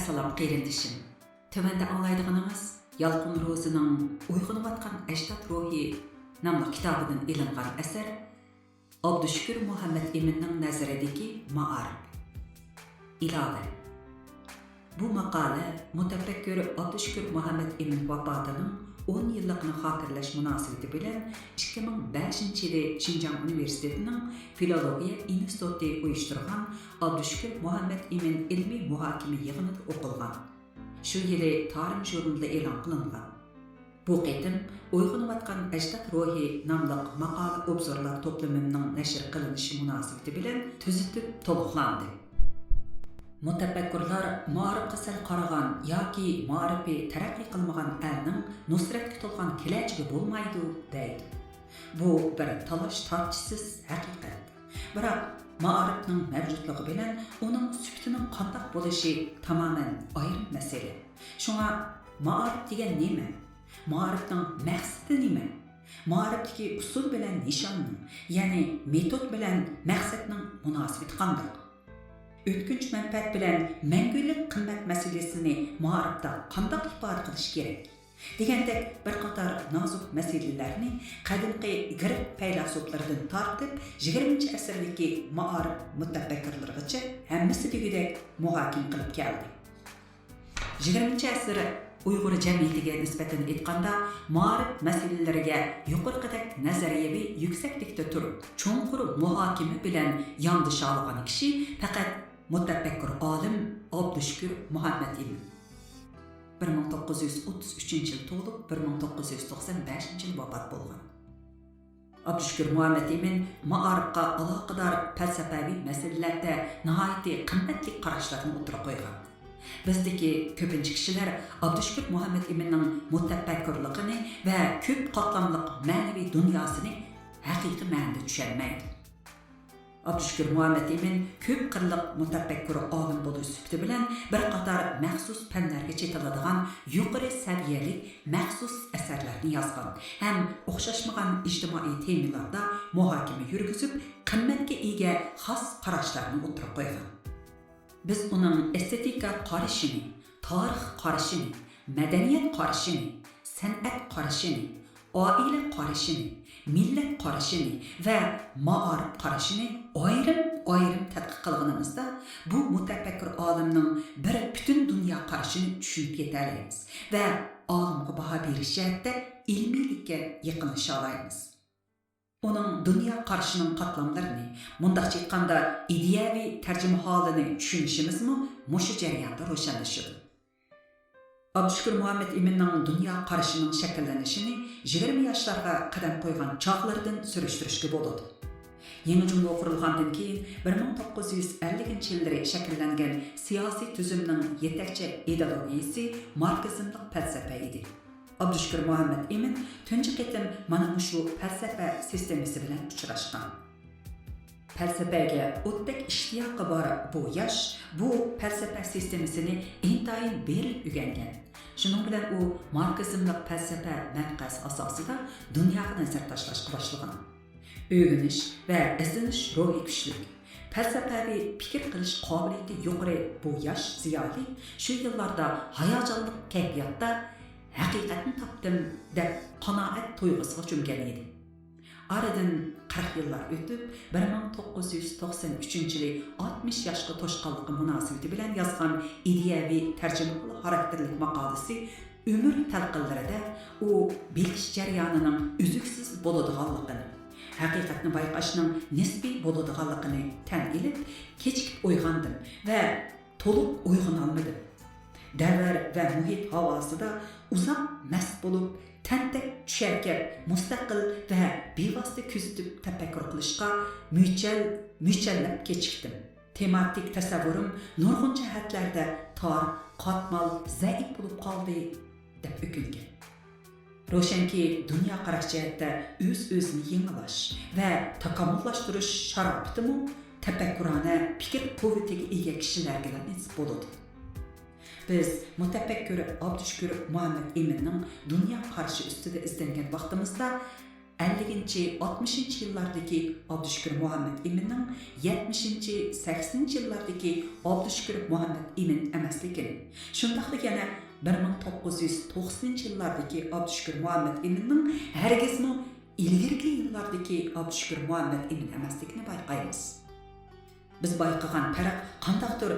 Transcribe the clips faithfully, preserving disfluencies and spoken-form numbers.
سالام قېرىندىشىم. تۆۋەندە ئاڭلايدىغىنىڭىز يالقۇن روزىنىڭ ئويغىنىۋاتقان ئەجداد روھى ناملىق كىتابىدىن ئېلىنغان ئەسەر، ئابدۇشۈكۈر مۇھەممەت ئىمىننىڭ نەزىرىدىكى مائارىپ. ئىلاۋە. بۇ ماقالە مۇتەپەككۇر ئابدۇشۈكۈر مۇھەممەت ئىمىن ۋاپاتىنىڭ ئون يىللىقىنى خاتىرىلەش مۇناسىۋىتى بىلەن ئىككى مىڭ بەشىنچى يىلى شىنجاڭ ئۇنىۋېرسىتېتىنىڭ فىلولوگىيە ئىنستىتۇتى ئۇيۇشتۇرغان ئابدۇشۈكۈر مۇھەممەت ئىمىن ئىلمىي مۇھاكىمە يىغىنىدا ئوقۇلغان. شۇ يىلى تارىم ژۇرنىلىدا ئېلان قىلىنغان. بۇ قېتىم ئويغىنىۋاتقان ئەجداد روھى ناملىق ماقالە ئوبزورلار توپلىمىنىڭ نەشر قىلىنىشى مۇناسىۋىتى بىلەن تۈزىتىپ تولۇقلاندى. مۇتەپەككۇرلار مائارىپقا سەل قارىغان ياكى مائارىپى تەرەققىي قىلمىغان ئەلنىڭ نۇسرەتكە تولغان كېلەچىكى بولمايدۇ، دەيدۇ. بۇ بىر تالاش-تارتىشسىز ھەقىقەت. بىراق، مائارىپنىڭ مەۋجۇتلۇقى بىلەن ئۇنىڭ سۈپىتىنىڭ قانداق بولۇشى تامامەن ئايرىم مەسىلە. شۇڭا، مائارىپ دېگەن نېمە؟ مائارىپنىڭ مەقسىتى نېمە؟ مائارىپتىكى ئۇسۇل بىلەن نىشاننىڭ، يەنى مېتود بىلەن مەقسەتنىڭ مۇناسىۋىتى قانداق؟ ئۆتكۈنچى مەنپەئەت بىلەن مەڭگۈلۈك قىممەت مەسىلىسىنى مائارىپتا قانداق ئىپادە قىلىش كېرەك؟ دېگەندەك بىر قاتار نازۇك مەسىلىلەرنى قەدىمكى گرېك پەيلاسوپلىرىدىن تارتىپ، يىگىرمىنچى ئەسىردىكى مائارىپ مۇتەپەككۇرلىرىغىچە ھەممىسى دېگۈدەك مۇھاكىمە قىلىپ كەلدى. يىگىرمىنچى ئەسىر ئۇيغۇر جەمئىيىتىگە نىسبەتەن ئېيتقاندا، مائارىپ مەسىلىلىرىگە يۇقىرىقىدەك نەزەرىيەۋى يۈكسەكلىكتە تۇرۇپ، چوڭقۇر مۇھاكىمە بىلەن ياندىشالىغان كىشى پەقەت مۇتەپەككۇر ئالىم ئابدۇشۈكۈر مۇھەممەت ئىمىن. بىر مىڭ توققۇز يۈز ئوتتۇز ئۈچىنچى يىل تۇغۇلۇپ، بىر مىڭ توققۇز يۈز توقسان بەشىنچى يىل ۋاپات بولغان. ئابدۇشۈكۈر مۇھەممەت ئىمىن مائارىپقا ئالاقىدار پەلسەپەۋى مەسىلىلەردە ناھايىتى قىممەتلىك قاراشلارنى ئوتتۇرىغا قويغان. بىزدىكى كۆپىنچە كىشىلەر ئابدۇشۈكۈر مۇھەممەت ئىمىننىڭ مۇتەپەككۇرلۇقىنى ۋە كۆپ قاتلاملىق مەنىۋى دۇنياسىنى ھەقىقىي مەنىدە چۈشەنمەيدۇ. ئابدۇشۈكۈر مۇھەممەت ئىمىن كۆپ قىرلىق مۇتەپەككۇر ئالىم بولۇش سۈپىتى بىلەن بىر قاتار مەخسۇس پەنلەرگە چېتىلىدىغان يۇقىرى سەۋىيەلىك مەخسۇس ئەسەرلەرنى يازغان ھەم ئوخشاشمىغان ئىجتىمائىي تېمىلاردا مۇھاكىمە يۈرگۈزۈپ، قىممەتكە ئىگە خاس قاراشلارنى ئوتتۇرىغا قويغان. بىز ئۇنىڭ ئېستېتىكا قارىشىنى، تارىخ قارىشىنى، مەدەنىيەت قارىشىنى، سەنئەت قارىشىنى، ئائىلە قارىشىنى، مىللەت قارىشىنى ۋە مائارىپ قارىشىنى ئايرىم-ئايرىم تەتقىق قىلغىنىمىزدا، بۇ مۇتەپەككۇر ئالىمنىڭ بىر پۈتۈن دۇنيا قارىشىنى چۈشىنىپ يېتەلەيمىز ۋە ئالىمغا باھا بېرىش جەھەتتە ئىلمىيلىككە يېقىنلىشالايمىز. ئۇنىڭ دۇنيا قارىشىنىڭ قاتلاملىرىنى، مۇنداقچە ئېيتقاندا، ئىدىيەۋى تەرجىمىھالىنى چۈشىنىشىمىزمۇ مۇشۇ جەرياندا روشەنلىشىدۇ. ئابدۇشۈكۈر مۇھەممەت ئىمىننىڭ دۇنيا قارىشىنىڭ شەكىللىنىشىنى يىگىرمە ياشلارغا قەدەم قويغان چاغلىرىدىن سۈرۈشتۈرۈشكە بولىدۇ. يېڭى جۇڭگو قۇرۇلغاندىن كېيىن، بىر مىڭ توققۇز يۈز ئەللىكىنچى يىللىرى شەكىللەنگەن سىياسىي تۈزۈمنىڭ يېتەكچى ئىدېئولوگىيىسى ماركسىزملىق پەلسەپە ئىدى. ئابدۇشۈكۈر مۇھەممەت ئىمىن تۇنجى قېتىم مانا مۇشۇ پەلسەپە سىستېمىسى بىلەن ئۇچراشقان. پەلسەپەگە ئوتتەك ئىشتىياقى بار بۇ ياش بۇ پەلسەپە سىستېمىسىنى ئىنتايىن بېرىلىپ ئۆگەنگەن. شۇنىڭ بىلەن ئۇ ماركسىزملىق پەلسەپە مەنبەسى ئاساسىدا دۇنياغا نەزەر تاشلاشقا باشلىغان. ئۆگىنىش ۋە ئىزدىنىش روھى كۈچلۈك، پەلسەپەۋى پىكىر قىلىش قابىلىيىتى يۇقىرى بۇ ياش زىيالىي شۇ يىللاردا ھاياجانلىق كەيپىياتتا «ھەقىقەتنى تاپتىم» دەپ قانائەت تۇيغۇسىغا چۆمگەن ئىدى. ئارىدىن قىرىق يىللار ئۆتۈپ، بىر مىڭ توققۇز يۈز توقسان ئۈچىنچى يىلى ئاتمىش ياشقا توشقانلىقى مۇناسىۋىتى بىلەن يازغان ئىدىيەۋى تەرجىمىھال خاراكتېرلىك ماقالىسى ئۆمۈر تەلقىنلىرىدە ئۇ بىلىش جەريانىنىڭ ئۈزۈكسىز بولىدىغانلىقىنى، ھەقىقەتنى بايقاشنىڭ نىسپىي بولىدىغانلىقىنى تەن ئېلىپ، كېچىكىپ ئويغاندىم ۋە تولۇق ئويغىنالمىدىم. دەۋر ۋە مۇھىت ھاۋاسىدا ئۇزاق مەست بولۇپ، تەنتەك چۈشەركەپ، مۇستەقىل ۋە بىۋاسىتە كۆزىتىپ تەپەككۇر قىلىشقا مۆچەل، مۆچەللەپ كېچىكتىم. تېماتىك تەسەۋۋۇرۇم نۇرغۇن جەھەتلەردە تار، قاتمال، زەئىپ بولۇپ قالدى، دەپ ئۆكۈنگەن. روشەنكى، دۇنيا قاراش جەھەتتە ئۆز-ئۆزىنى يېڭىلاش ۋە تاكامۇللاشتۇرۇش شارائىتىمۇ تەپەككۇرانە پىكىر قۇۋۋىتىگە ئىگە كىشىلەرگىلا نېسىپ بولىدۇ. بىز مۇتەپەككۇر ئابدۇشۈكۈر مۇھەممەت ئىمىننىڭ دۇنيا قارىشى ئۈستىدە ئىزدەنگەن ۋاقتىمىزدا، ئەللىكىنچى، ئاتمىشىنچى يىللاردىكى ئابدۇشۈكۈر مۇھەممەد ئىمىننىڭ يەتمىشىنچى، سەكسىنىنچى يىللاردىكى ئابدۇشۈكۈر مۇھەممەد ئىمىن ئەمەسلىكىنى، شۇنداقلا يەنە بىر مىڭ توققۇز يۈز توقسىنىنچى يىللاردىكى ئابدۇشۈكۈر مۇھەممەد ئىمىننىڭ ھەرگىزمۇ ئىلگىرىكى يىللاردىكى ئابدۇشۈكۈر مۇھەممەد ئىمىن ئەمەسلىكىنى بايقايمىز. بىز بايقىغان پەرق قانداقتۇر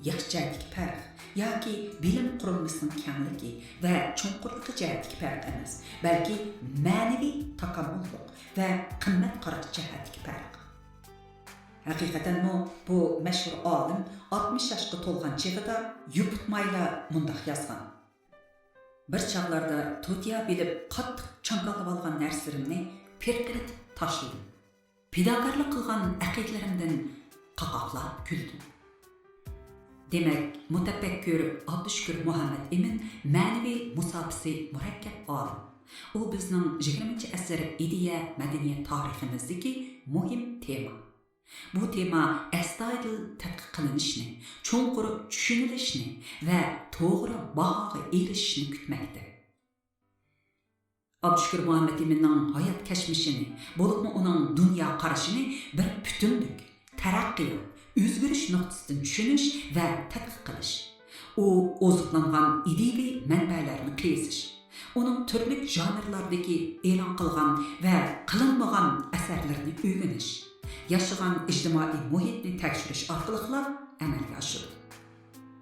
ياش جەھەتتىكى پەرق ياكى بىلىم قۇرۇلمىسىنىڭ كەڭلىكى ۋە چوڭقۇرلۇقى جەھەتتىكى پەرق ئەمەس، بەلكى مەنىۋى تاكامۇللۇق ۋە قىممەت قارىشى جەھەتتىكى پەرق. ھەقىقەتەنمۇ بۇ مەشھۇر ئالىم ئاتمىش ياشقا تولغان چېغىدا يوپۇرمايلا مۇنداق يازغان: «بىر چاغلاردا تۇتىيا بىلىپ قاتتىق چاڭگاللىۋالغان نەرسىلىرىمنى پىرقىرىتىپ تاشلىدىم. پىداكارلىق قىلغان ئەقىدىلىرىمدىن قاقاقلاپ كۈلدۈم.» دېمەك، مۇتەپەككۇر ئابدۇشۈكۈر مۇھەممەد ئىمىن مەنىۋى مۇساپىسى مۇرەككەپ ئالىم. ئۇ بىزنىڭ يىگىرمىنچى ئەسىر ئىدىيە مەدەنىيەت تارىخىمىزدىكى مۇھىم تېما. بۇ تېما ئەستايىدىل تەتقىق قىلىنىشنى، چوڭقۇر چۈشىنىلىشنى ۋە توغرا باھاغا ئېرىشىشنى كۈتمەكتە. ئابدۇشۈكۈر مۇھەممەد ئىمىننىڭ ھايات كەچمىشىنى، بولۇپمۇ ئۇنىڭ دۇنيا قارىشىنى بىر پۈتۈنلۈك، تەرەققىيات، ئۆزگىرىش نۇقتىسىدىن چۈشىنىش ۋە تەتقىق قىلىش. ئۇ ئوزۇقلانغان ئىدىيىۋى مەنبەلەرنى قېزىش. ئۇنىڭ تۈرلۈك ژانىرلاردىكى ئېلان قىلغان ۋە قىلىنمىغان ئەسەرلىرىنى ئۆگىنىش، ياشىغان ئىجتىمائىي مۇھىتنى تەكشۈرۈش ئارقىلىقلا ئەمەلگە ئاشىدۇ.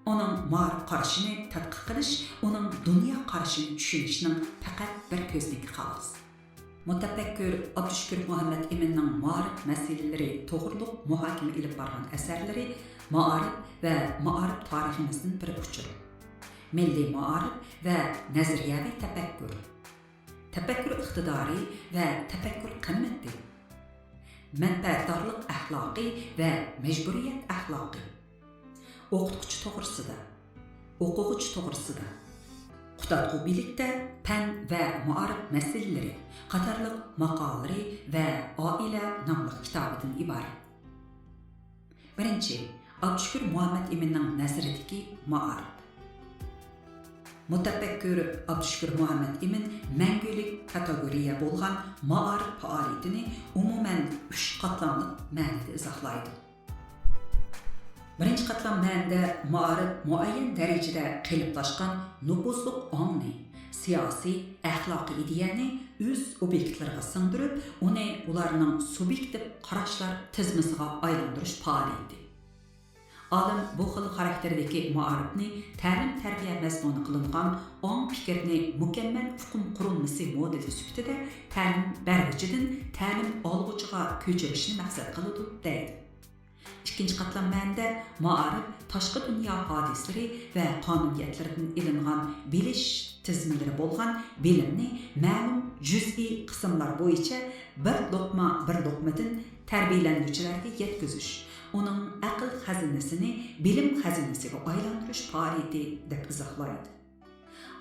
ئۇنىڭ مائارىپ قارىشىنى تەتقىق قىلىش ئۇنىڭ دۇنيا قارىشىنى چۈشىنىشنىڭ پەقەت بىر كۆزنىكى، خالاس. مۇتەپەككۇر ئابدۇشۈكۈر مۇھەممەد ئىمىننىڭ مائارىپ مەسىلىلىرى توغرۇلۇق مۇھاكىمە ئېلىپ بارغان ئەسەرلىرى مائارىپ ۋە مائارىپ تارىخىمىزدىن بىر ئۇچۇر. مىللىي مائارىپ ۋە نەزەرىيەۋى تەپەككۇر. تەپەككۇر ئىقتىدارى ۋە تەپەككۇر قىممىتى. مەنپەئەتدارلىق ئەخلاقى ۋە مەجبۇرىيەت ئەخلاقى. ئوقۇتقۇچى توغرىسىدا، ئوقۇغۇچى توغرىسىدا، قۇتادغۇ بىلىكتە پەن ۋە مائارىپ مەسىلىلىرى قاتارلىق ماقالىلىرى ۋە ئائىلە ناملىق كىتابىدىن ئىبارەت. بىرىنچى، ئابدۇشۈكۈر مۇھەممەد ئىمىننىڭ نەزىرىدىكى مائارىپ. مۇتەپەككۇر ئابدۇشۈكۈر مۇھەممەد ئىمىن مەڭگۈلۈك كاتېگورىيە بولغان مائارىپ پائالىيىتىنى ئومۇمەن ئۈچ قاتلاملىق مەنىدە ئىزاھلايدۇ. بىرىنچى قاتلام مەنىدە مائارىپ مۇئەييەن دەرىجىدە قېلىپلاشقان نوپۇزلۇق ئاڭنى، سىياسىي، ئەخلاقىي ئىدىيەنى ئۆز ئوبيېكتلىرىغا سىڭدۈرۈپ، ئۇنى ئۇلارنىڭ سۇبيېكتىپ قاراشلار تىزمىسىغا ئايلاندۇرۇش پائالىيىتى. ئالىم بۇ خىل خاراكتېردىكى مائارىپنى تەلىم-تەربىيە مەزمۇنى قىلىنغان ئاڭ-پىكىرنى مۇكەممەل ئۇقۇم قۇرۇلمىسى مودېلى سۈپىتىدە تەلىم بەرگۈچىدىن تەلىم ئالغۇچىغا كۆچۈرۈشنى مەقسەت قىلىدۇ، دەيدۇ. ئىككىنچى قاتلام مەنىدە مائارىپ تاشقى دۇنيا ھادىسىلىرى ۋە قانۇنىيەتلىرىدىن ئېلىنغان بىلىش تىزمىلىرى بولغان بىلىمنى مەلۇم جۈزئىي قىسىملار بويىچە بىر لوقما بىر لوقمىدىن تەربىيەلەنگۈچىلەرگە يەتكۈزۈش، ئۇنىڭ ئەقىل خەزىنىسىنى بىلىم خەزىنىسىگە ئايلاندۇرۇش پائالىيىتى، دەپ ئىزاھلايدۇ.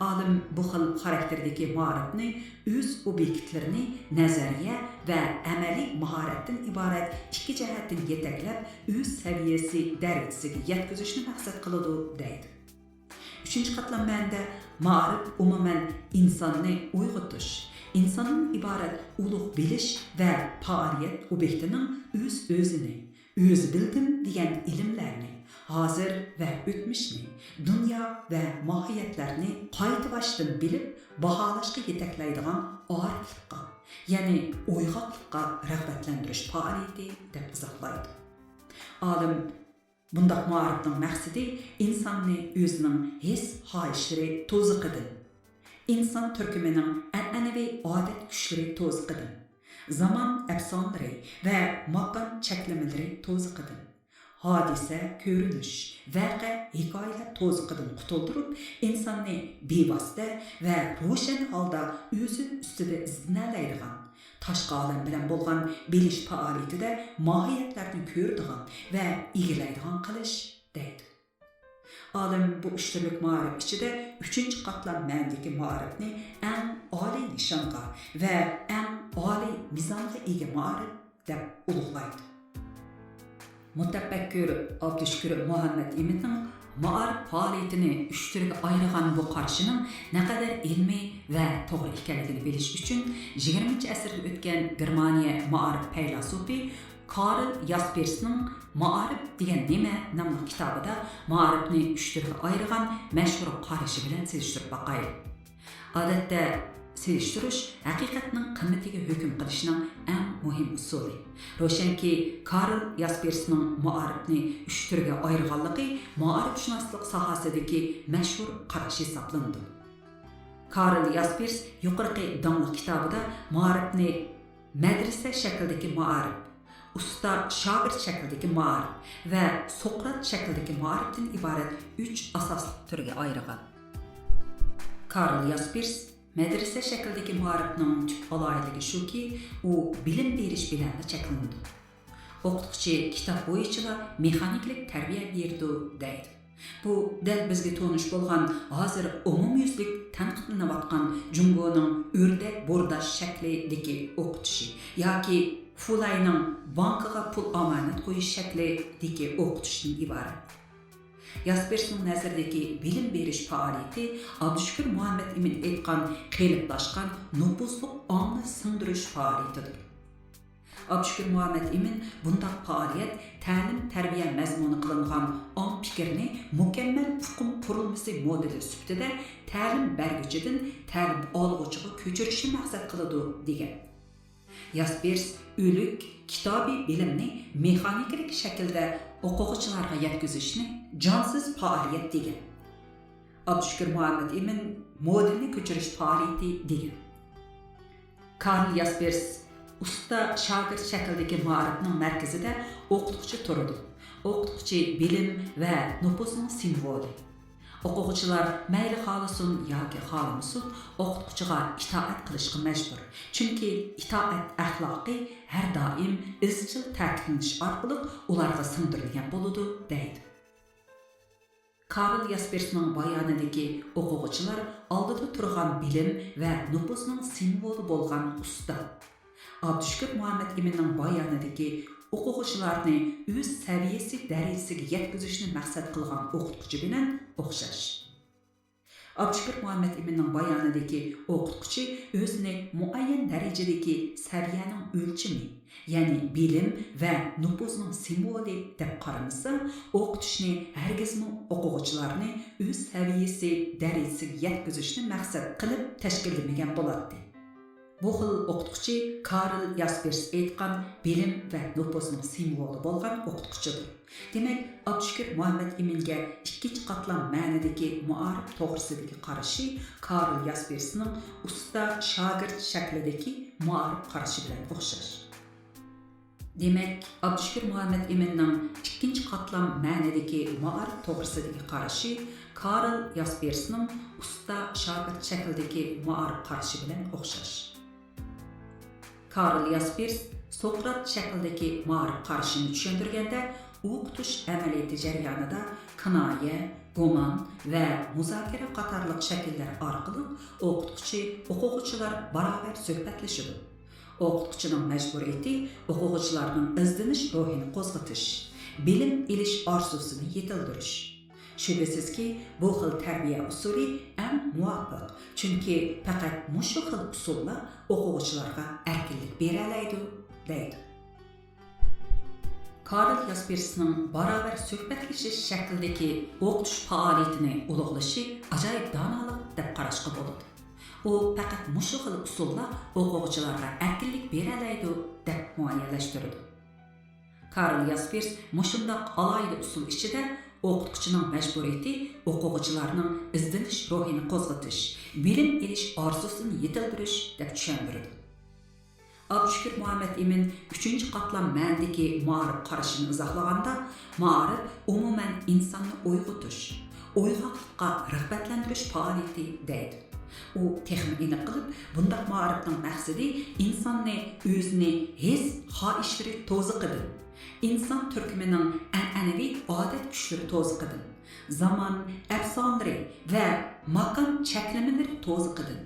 ئالىم بۇ خىل خاراكتېردىكى مائارىپنى ئۆز ئوبيېكتلىرىنى نەزەرىيە ۋە ئەمەلىي ماھارەتتىن ئىبارەت ئىككى جەھەتتىن يېتەكلەپ، ئۆز سەۋىيەسى دەرىجىسىگە يەتكۈزۈشنى مەقسەت قىلىدۇ، دەيدۇ. ئۈچىنچى قاتلام مەنىدە مائارىپ ئومۇمەن ئىنساننى ئويغىتىش، ئىنساندىن ئىبارەت ئۇلۇغ بىلىش ۋە پائالىيەت ئوبيېكتىنىڭ ئۆز-ئۆزىنى، ئۆزى بىلدىم دېگەن ئىلىملەرنى، ھازىر ۋە ئۆتمۈشنى، دۇنيا ۋە ماھىيەتلەرنى قايتا باشتىن بىلىپ باھالاشقا يېتەكلەيدىغان ئارىپلىققا، يەنى ئويغاقلىققا رىغبەتلەندۈرۈش پائالىيىتى، دەپ ئىزاھلايدۇ. ئالىم بۇنداق مائارىپنىڭ مەقسىتى ئىنساننى ئۆزىنىڭ ھېس-خاھىشلىرى توزىقىدىن، ئىنسان تۈركۈمىنىڭ ئەنئەنىۋى ئادەت كۈچلىرى توزىقىدىن، زامان ئەپسانىلىرى ۋە ماكان چەكلىمىلىرى توزىقىدىن، ھادىسە، كۆرۈنۈش، ۋەقە، ھېكايىلەر توزىقىدىن قۇتۇلدۇرۇپ، ئىنساننى بىۋاسىتە ۋە روشەن ھالدا ئۆزى ئۈستىدە ئىزدىنەلەيدىغان، تاشقى ئالەم بىلەن بولغان بىلىش پائالىيىتىدە ماھىيەتلەرنى كۆرىدىغان ۋە ئىگىلەيدىغان قىلىش، دەيدۇ. ئالىم بۇ ئۈچ تۈرلۈك مائارىپ ئىچىدە ئۈچىنچى قاتلام مەنىدىكى مائارىپنى ئەڭ ئالىي نىشانغا ۋە ئەڭ ئالىي مىزانغا ئىگە مائارىپ دەپ ئۇلۇغلايدۇ. مۇتەپەككۇر ئابدۇشۈكۈر مۇھەممەد ئىمىننىڭ مائارىپ پائالىيىتىنى ئۈچ تۈرگە ئايرىغان بۇ قارىشىنىڭ نەقەدەر ئىلمىي ۋە توغرا ئىكەنلىكىنى بىلىش ئۈچۈن، يىگىرمىنچى ئەسىردە ئۆتكەن گېرمانىيە مائارىپ پەيلاسوپى كارل ياسپېرسنىڭ مائارىپ دېگەن نېمە ناملىق كىتابىدا مائارىپنى ئۈچ تۈرگە ئايرىغان مەشھۇر قارىشى بىلەن سېلىشتۇرۇپ باقايلى. ئادەتتە، سېلىشتۇرۇش ھەقىقەتنىڭ قىممىتىگە ھۆكۈم قىلىشنىڭ ئەڭ مۇھىم ئۇسۇلى. روشەنكى، كارل ياسپېرسنىڭ مائارىپنى ئۈچ تۈرگە ئايرىغانلىقى مائارىپشۇناسلىق ساھەسىدىكى مەشھۇر قاراش ھېسابلىنىدۇ. كارل ياسپېرس يۇقىرىقى داڭلىق كىتابىدا مائارىپنى مەدرىسە شەكلىدىكى مائارىپ، ئۇستا شاگىرت شەكلىدىكى مائارىپ ۋە سوقرات شەكلىدىكى مائارىپتىن ئىبارەت ئۈچ ئاساسلىق تۈرگە ئايرىغان. كارل ياسپېرس مەدرىسە شەكلىدىكى مائارىپنىڭ تۈپ ئالاھىدىلىكى شۇكى، ئۇ بىلىم بېرىش بىلەنلا چەكلىنىدۇ. ئوقۇتقۇچى كىتاب بويىچىلا مېخانىكىلىق تەربىيە بېرىدۇ، دەيدۇ. بۇ دەل بىزگە تونۇش بولغان، ھازىر ئومۇميۈزلۈك تەنقىدلىنىۋاتقان جۇڭگونىڭ ئۆردەك بورداش شەكلىدىكى ئوقۇتۇشى ياكى فۇلاينىڭ بانكىغا پۇل ئامانەت قويۇش شەكلىدىكى ئوقۇتۇشتىن ئىبارەت. ياسپېرسنىڭ نەزىرىدىكى بىلىم بېرىش پائالىيىتى ئابدۇشۈكۈر مۇھەممەت ئىمىن ئېيتقان قېلىپلاشقان نوپۇزلۇق ئاڭنى سىڭدۈرۈش پائالىيىتىدۇر. ئابدۇشۈكۈر مۇھەممەت ئىمىن بۇنداق پائالىيەت تەلىم-تەربىيە مەزمۇنى قىلىنغان ئاڭ پىكرىنى مۇكەممەل ئۇقۇم قۇرۇلمىسى مودېلى سۈپىتىدە تەلىم بەرگۈچىدىن تەلىم ئالغۇچىغا كۆچۈرۈشنى مەقسەت قىلىدۇ، دېگەن. ياسپېرس ئۆلۈك كىتابىي بىلىمنى مېخانىكىلىق شەكىلدە ئوقۇغۇچىلارغا يەتكۈزۈشنى جانسىز پائالىيەت دېگەن. ئابدۇشۈكۈر مۇھەممەت ئىمىن مودېلنى كۆچۈرۈش پائالىيىتى دېگەن. كارل ياسپېرس ئۇستا شاگىرت شەكلىدىكى مائارىپنىڭ مەركىزىدە ئوقۇتقۇچى تۇرىدۇ. ئوقۇتقۇچى بىلىم ۋە نوپۇزنىڭ سىمۋولى. ئوقۇغۇچىلار مەيلى خالىسۇن ياكى خالىمىسۇن، ئوقۇتقۇچىغا ئىتائەت قىلىشقا مەجبۇر. چۈنكى ئىتائەت ئەخلاقى ھەر دائىم ئىزچىل تەكىتلىنىش ئارقىلىق ئۇلارغا سىڭدۈرۈلگەن بولىدۇ، دەيدۇ. كارل ياسپېرسنىڭ بايانىدىكى ئوقۇغۇچىلار ئالدىدا تۇرغان بىلىم ۋە نوپۇزنىڭ سىمۋولى بولغان ئۇستا. ئابدۇشۈكۈر مۇھەممەت ئىمىننىڭ بايانىدىكى ئوقۇغۇچىلارنى ئۆز سەۋىيەسى دەرىجىسىگە يەتكۈزۈشنى مەقسەت قىلغان ئوقۇتقۇچى بىلەن ئوخشاش. ئابدۇشۈكۈر مۇھەممەت ئىمىننىڭ بايانىدىكى ئوقۇتقۇچى ئۆزىنى مۇئەييەن دەرىجىدىكى سەۋىيەنىڭ ئۆلچىمى، يەنى بىلىم ۋە نوپۇزنىڭ سىمۋولى دەپ قارىمىسا، ئوقۇتۇشنى ھەرگىزمۇ ئوقۇغۇچىلارنى ئۆز سەۋىيەسى دەرىجىسىگە يەتكۈزۈشنى مەقسەت قىلىپ تەشكىللىمىگەن بولاتتى. بۇ خىل ئوقۇتقۇچى كارل ياسپېرس ئېيتقان بىلىم ۋە نوپۇزنىڭ سىمۋولى بولغان ئوقۇتقۇچىدۇر. دېمەك، ئابدۇشۈكۈر مۇھەممەت ئىمىنگە ئىككىنچى قاتلام مەنىدىكى مائارىپ توغرىسىدىكى قارىشى كارل ياسپېرسنىڭ ئۇستا شاگىرت شەكلىدىكى مائارىپ قارىشى بىلەن ئوخشاش. دېمەك، ئابدۇشۈكۈر مۇھەممەت ئىمىننىڭ ئىككىنچى قاتلام مەنىدىكى مائارىپ توغرىسىدىكى قارىشى كارل ياسپېرسنىڭ ئۇستا شاگىرت شەكلىدىكى مائارىپ قارىشى بىلەن ئوخشاش. كارل ياسپېرس سوقرات شەكلىدىكى مائارىپ قارىشىنى چۈشەندۈرگەندە، ئوقۇتۇش ئەمەلىيىتى جەريانىدا كىنايە، گۇمان ۋە مۇزاكىرە قاتارلىق شەكىللەر ئارقىلىق ئوقۇتقۇچى، ئوقۇغۇچىلار باراۋەر سۆھبەتلىشىدۇ. ئوقۇتقۇچىنىڭ مەجبۇرىيىتى ئوقۇغۇچىلارنىڭ ئىزدىنىش روھىنى قوزغىتىش، بىلىم ئېلىش ئارزۇسىنى يېتىلدۈرۈش. شۈبھىسىزكى، بۇ خىل تەربىيە ئۇسۇلى ئەڭ مۇۋاپىق، چۈنكى پەقەت مۇشۇ خىل ئۇسۇللا ئوقۇغۇچىلارغا ئەركىنلىك بېرەلەيدۇ، دەيدۇ. كارل ياسپېرسنىڭ باراۋەر سۆھبەتلىشىش شەكلىدىكى ئوقۇتۇش پائالىيىتىنى ئۇلۇغلىشى ئاجايىپ دانالىق دەپ قاراشقا بولىدۇ. ئۇ پەقەت مۇشۇ خىل ئۇسۇللا ئوقۇغۇچىلارغا ئەركىنلىك بېرەلەيدۇ، دەپ مۇئەييەنلەشتۈرىدۇ. كارل ياسپېرس مۇشۇنداق ئالاھىدە ئۇسۇل ئىچىدە ئوقۇتقۇچىنىڭ مەجبۇرىيىتى ئوقۇغۇچىلارنىڭ ئىزدىنىش روھىنى قوزغىتىش، بىلىم ئېلىش ئارزۇسىنى يېتىلدۈرۈش، دەپ چۈشەندۈرىدۇ. ئابدۇشۈكۈر مۇھەممەت ئىمىن ئۈچىنچى قاتلام مەنىدىكى مائارىپ قارىشىنى ئىزاھلىغاندا، مائارىپ ئومۇمەن ئىنساننى ئويغىتىش، ئويغاقلىققا رىغبەتلەندۈرۈش پائالىيىتى، دەيدۇ. ئۇ تېخىمۇ ئېنىق قىلىپ، بۇنداق مائارىپنىڭ مەقسىتى ئىنساننى ئۆزىنى ھېس خاھىشلىرى توزىقىدىن، ئىنسان تۈركۈمىنىڭ ئەنئەنىۋى ئادەت كۈچلىرى توزىقىدىن، زامان ئەپسانىلىرى ۋە ماكان چەكلىمىلىرى توزىقىدىن،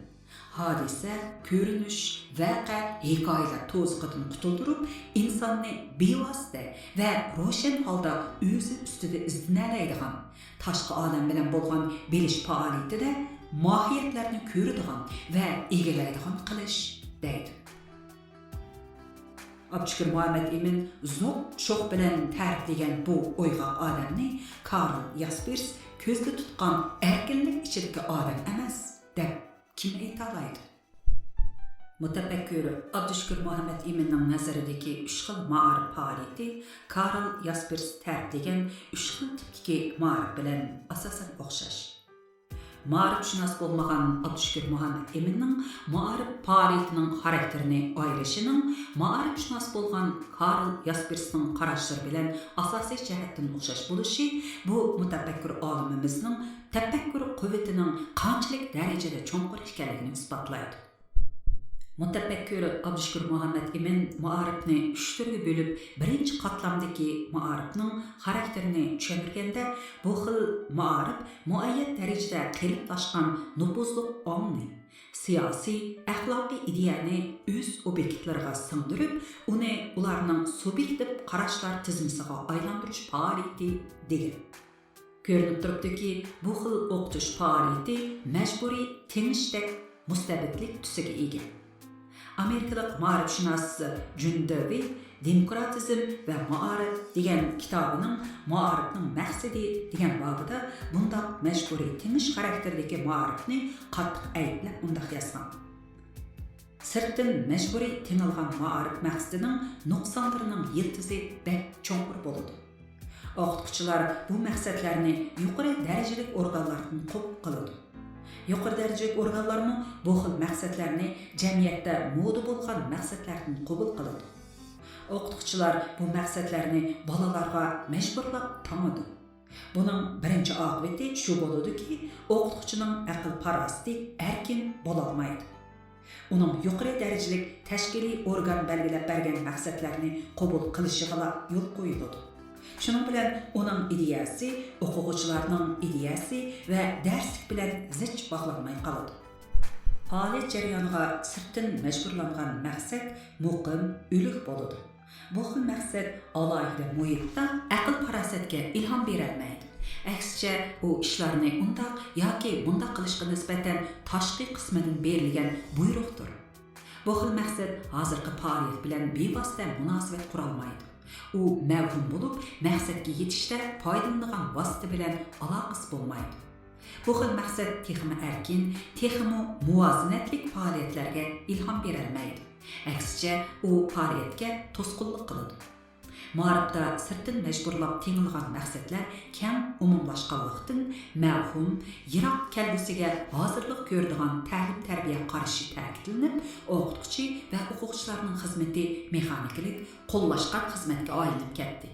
ھادىسە، كۆرۈنۈش، ۋەقە، ھېكايىلەر توزۇقىدىن قۇتۇلدۇرۇپ، ئىنساننى بىۋاسىتە ۋە روشەن ھالدا ئۆزى ئۈستىدە ئىزدىنەلەيدىغان، تاشقى ئالەم بىلەن بولغان بىلىش پائالىيىتىدە ماھىيەتلەرنى كۆرىدىغان ۋە ئىگىلەيدىغان قىلىش، دەيدۇ. ئابدۇشۈكۈر مۇھەممەد ئىمىن زوق شوخ بىلەن تەرىپلىگەن بۇ ئويغاق ئادەمنى كارل ياسپېرس كۆزدە تۇتقان ئەركىنلىك ئىچىدىكى ئادەم ئەمەس، دەپ كىم ئېيتالايدۇ؟ مۇتەپەككۇر ئابدۇشۈكۈر مۇھەممەد ئىمىننىڭ نەزىرىدىكى ئۈچ خىل مائارىپ پائالىيىتى كارل ياسپېرس تەرىپلىگەن ئۈچ خىل تىپتىكى مائارىپ بىلەن ئاساسەن ئوخشاش. مائارىپشۇناس بولمىغان ئابدۇشۈكۈر مۇھەممەد ئىمىننىڭ مائارىپ پائالىيىتىنىڭ خاراكتېرىنى ئايرىشىنىڭ مائارىپشۇناس بولغان كارل ياسپېرسنىڭ قاراشلىرى بىلەن ئاساسىي جەھەتتىن ئوخشاش بولۇشى بۇ مۇتەپەككۇر ئالىمىمىزنىڭ تەپەككۇر قۇۋۋىتىنىڭ قانچىلىك دەرىجىدە چوڭقۇر ئىكەنلىكىنى ئىسپاتلايدۇ. مۇتەپەككۇر ئابدۇشۈكۈر مۇھەممەد ئىمىن مائارىپنى ئۈچ تۈرگە بۆلۈپ، بىرىنچى قاتلامدىكى مائارىپنىڭ خاراكتېرىنى چۈشەندۈرگەندە، بۇ خىل مائارىپ مۇئەييەن دەرىجىدە قېلىپلاشقان نوپۇزلۇق ئاڭنى، سىياسىي، ئەخلاقىي ئىدىيەنى ئۆز ئوبيېكتلىرىغا سىڭدۈرۈپ، ئۇنى ئۇلارنىڭ سۇبيېكتىپ قاراشلار تىزمىسىغا ئايلاندۇرۇش پائالىيىتى دېگەن. كۆرۈنۈپ تۇرۇپتۇكى، بۇ خىل ئوقۇتۇش پائالىيىتى مەجبۇرىي تېڭىشتەك مۇستەبىتلىك تۈسىگە ئىگە. ئامېرىكىلىق مائارىپشۇناس جون دېۋېي دېموكراتىزم ۋە مائارىپ دېگەن كىتابىنىڭ مائارىپنىڭ مەقسىتى دېگەن بابىدا بۇنداق مەجبۇرىي تېڭىش خاراكتېرىدىكى مائارىپنى قاتتىق ئەيىبلەپ مۇنداق يازغان: سىرتتىن مەجبۇرىي تېڭىلغان مائارىپ مەقسىتىنىڭ نۇقسانلىرىنىڭ يىلتىزى بەك چوڭقۇر بولىدۇ. ئوقۇتقۇچىلار بۇ مەقسەتلەرنى يۇقىرى دەرىجىلىك ئورگانلاردىن قوبۇل قىلىدۇ. يۇقىرى دەرىجىلىك ئورگانلارمۇ بۇ خىل مەقسەتلەرنى جەمئىيەتتە مودا بولغان مەقسەتلەردىن قوبۇل قىلىدۇ. ئوقۇتقۇچىلار بۇ مەقسەتلەرنى بالىلارغا مەجبۇرلاپ تاڭىدۇ. بۇنىڭ بىرىنچى ئاقىۋىتى شۇ بولىدۇكى، ئوقۇتقۇچىنىڭ ئەقىل-پاراسىتى ئەركىن بولالمايدۇ. ئۇنىڭ يۇقىرى دەرىجىلىك تەشكىلىي ئورگان بەلگىلەپ بەرگەن مەقسەتلەرنى قوبۇل قىلىشىغىلا يول قويۇلىدۇ. شۇنىڭ بىلەن ئۇنىڭ ئىدىيەسى ئوقۇغۇچىلارنىڭ ئىدىيەسى ۋە دەرسلىك بىلەن زىچ باغلانماي قالىدۇ. پائالىيەت جەريانىغا سىرتتىن مەجبۇرلانغان مەقسەت مۇقىم، ئۆلۈك بولىدۇ. بۇ خىل مەقسەت ئالاھىدە مۇھىتتا ئەقىل-پاراسەتكە ئىلھام بېرەلمەيدۇ. ئەكسىچە، ئۇ ئىشلارنى ئۇنداق ياكى مۇنداق قىلىشقا نىسبەتەن تاشقى قىسمىدىن بېرىلگەن بۇيرۇقتۇر. بۇ خىل مەقسەت ھازىرقى پائالىيەت بىلەن بىۋاسىتە مۇناسىۋەت قۇرالمايدۇ. ئۇ مەۋھۇم بولۇپ، مەقسەتكە يېتىشتە پايدىلىنىدىغان ۋاسىتە بىلەن ئالاقىسى بولمايدۇ. بۇ خىل مەقسەت تېخىمۇ ئەركىن، تېخىمۇ مۇۋازىنەتلىك پائالىيەتلەرگە ئىلھام بېرەلمەيدۇ. ئەكسىچە، ئۇ پائالىيەتكە توسقۇنلۇق قىلىدۇ. مائارىپتا سىرتتىن مەجبۇرلاپ تېڭىلغان مەقسەتلەر كەڭ ئومۇملاشقانلىقتىن، مەۋھۇم، يىراق كەلگۈسىگە ھازىرلىق كۆرىدىغان تەلىم-تەربىيە قارىشى تەكىتلىنىپ، ئوقۇتقۇچى ۋە ئوقۇغۇچىلارنىڭ خىزمىتى مېخانىكىلىق، قوللاشقان خىزمەتكە ئايلىنىپ كەتتى.